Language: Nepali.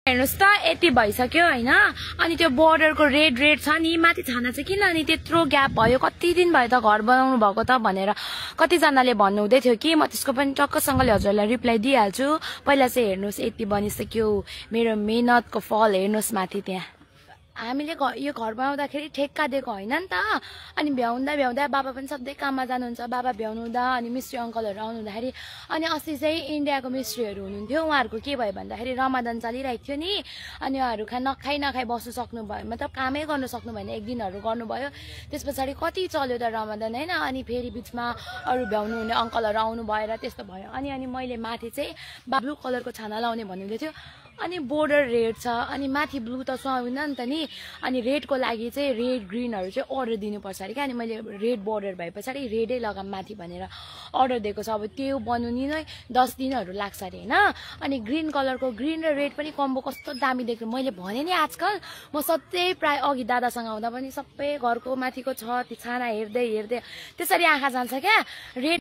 हेर्नुस् त यति भइसक्यो हैन अनि त्यो बोर्डरको रेड छ नि माथि छाना चाहिँ किन अनि त्यत्रो ग्याप भयो कति दिन भयो त घर बनाउनु भएको त भनेर कति जनाले भन्नु हुँदै थियो कि म त्यसको पनि टक्कसँगले हजुरलाई रिप्लाई दिइहाल्छु पहिला चाहिँ हेर्नुस् यति बनिसक्यो मेरो मेहनतको फल हेर्नुस् माथि त्यहाँ हामीले यो घर बनाउँदाखेरि ठेक्का दिएको हैन नि त अनि भ्याउँदा बाबा पनि सधैँ काममा जानुहुन्छ बाबा भ्याउनु हुँदा अनि मिस्त्री अङ्कलहरू आउनु हुँदाखेरि अनि अस्ति चाहिँ इन्डियाको मिस्त्रीहरू हुनुहुन्थ्यो उहाँहरूको के भयो भन्दाखेरि रमजान चलिरहेको थियो नि अनि उहाँहरू नखाई बस्नु सक्नु भयो मतलब कामै गर्नु सक्नु भएन एक दिनहरू गर्नुभयो त्यस पछाडि कति चल्यो त रमजान हैन अनि फेरि बिचमा अरू भ्याउनु हुने अङ्कलहरू आउनु भएर त्यस्तो भयो अनि मैले माथि चाहिँ ब्लू कलरको छाना लाउने भन्नुहुँदै थियो अनि बोर्डर रेड छ अनि माथि ब्लू त सुहाउँदैन नि त नि अनि रेडको लागि चाहिँ रेड ग्रिनहरू चाहिँ अर्डर दिनुपर्छ अरे क्या अनि मैले रेड बोर्डर भए पछाडि रेडै लगाम माथि भनेर अर्डर दिएको छ अब त्यो बनाउनु नै 10 दिनहरू लाग्छ अरे हैन अनि ग्रिन कलरको ग्रिन र रेड पनि कम्बो कस्तो दामी देख्नु मैले भने नि आजकल म सधैँ प्राय अघि दादासँग आउँदा पनि सबै घरको माथिको छ त्यो छाना हेर्दै त्यसरी आँखा जान्छ क्या रेड